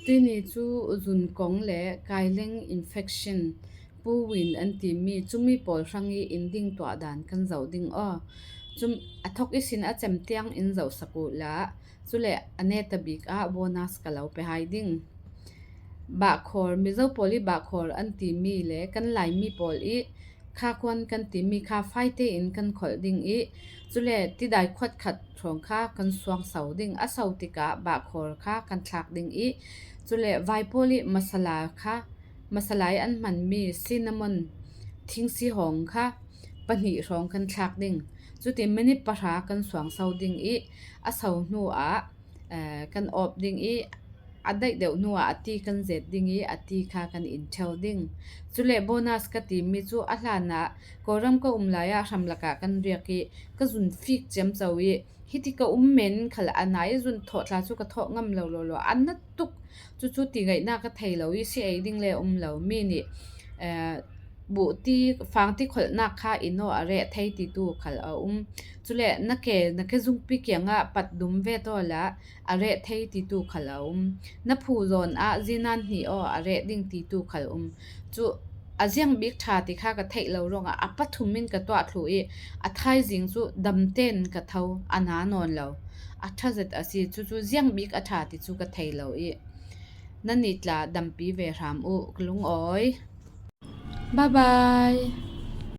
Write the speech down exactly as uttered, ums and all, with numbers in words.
Tuni cu zunkong le kaileng infection, puwin an timi cumi pawl hrang i in ding tuah dan kan zoh ding aw. Cum a thok ihsin a cem tiang in zohsak uhla, cule a neta bik ah bonus ka lo pe hai ding. Bahkhor, Mizo pawl i bahkhor an timi le kan Laimi pawl i khakuan kan timi kha faite in kan kholh ding i, cule tidai khuat khat hrawng kha kan suangso ding. A so tikah bahkhor kha kan thlak ding i, cule vaipawl i masala kha, masala i an hmanmi cinnamon, thingsi hawng kha pahnih hrawng kan thlak ding. Cuti minute pahra kan suangso ding i, a so hnu ah, eh, kan awp ding i, a daih deuh hnuah a ti kan zet ding i, a ti kha kan in ṭheu ding. Cule bonus ka timi cu a hlanah Kawlram ka um lai ah hramlak ah kan riak i, ka zun fik ciamco i, hiti ka um men khal a nai, zun thawh tla cu ka thawh ngam lo lo lo, a na tuk. Cucu ti ngaihnak ka thei lo i, si ei ding le um lo. Mi nih, eh, buh ti, fang ti kholhnak kha in aw a reh thei titu khal a um. Cule na ke, na ke zungpi kiangah pat dum ve taw la, a reh thei titu khal a um. Na phu zawn ah zinan hnih aw a reh ding titu khal um. Cu a ziang bik ṭha ti kha ka theih lo ruangah a pathum in ka tuah thluh i, a thaizing cu damten ka tho, a na nawn lo. A ṭha zet a si, cucu ziang bik a ṭha ti cu ka thei lo i, na nih tla dampi ve hram uh, ka lungawi. Bye bye.